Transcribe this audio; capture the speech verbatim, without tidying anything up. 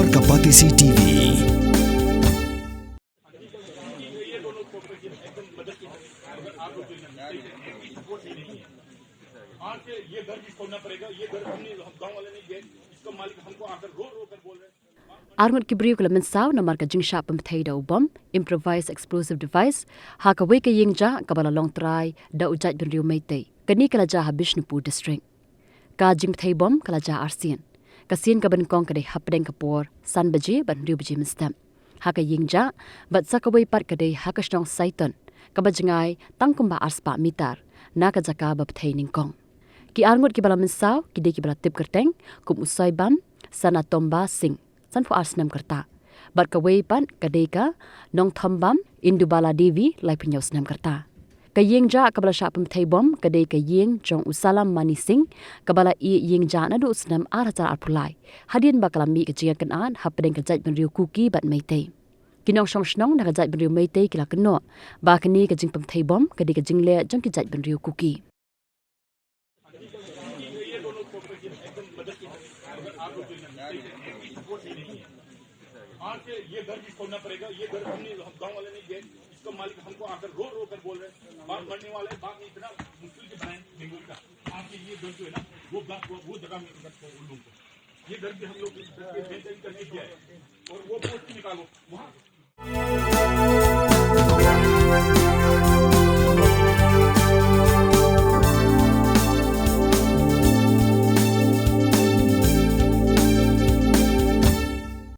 और का बातें सी टीवी। Arngut ki briew ki la mynsaw namar ka jingshah pynbthei da u bom, improvised explosive device, ha kawei ka ïing jah kaba la long trai da u jaitbynriew Meitei. Kane ka la jia ha Bishnupur District. Ka jingbthei bom ka la jia arsien. Ka sien kaba nyngkong ka dei hapdeng ka por san baje bad hynriew baje mynstep ha ka ïing jah, bad sa kawei pat ka dei ha ka shnong Saiton, kaba jngai tang kumba arspah mitar na ka jaka ba bthei nyngkong. Ki arngut kiba la mynsaw ki dei kiba la tip kyrteng kum u Soibam Sanatomba Singh, sanphew ar snem ka rta, bad kawei pat ka dei ka Nongthombam Indubala Devi, laiphew hynñiew snem ka rta. Ka ïing jah kaba la shah pynbthei bom ka dei ka ïing jong u Salam Mani Singh, kaba la ïeh ïing jah naduh u snem ar hajar arphew lai, hadien ba ka la mih ka jingïakynad hapdeng ka jaitbynriew Kuki bad Meitei. Ki nongshong shnong na ka jaitbynriew Meitei ki la kynnoh ba kane ka jingpynbthei bom ka dei ka jingleh jong ki jaitbynriew Kuki. आज से ये घर भी छोड़ना पड़ेगा। ये घर हमने, हम गांव वाले नहीं दिया है, इसका मालिक हमको आकर रो रो कर बोल रहे हैं, बाप मरने वाला है, बाप ने इतना मुश्किल से बनाया मेमोरी का। आपके ये घर जो है ना, वो बाप, वो, वो जगह में उन लोगों को, ये घर भी हम लोग मेंटेन करके दिया है। और वो पोस्ट निकालो वहाँ।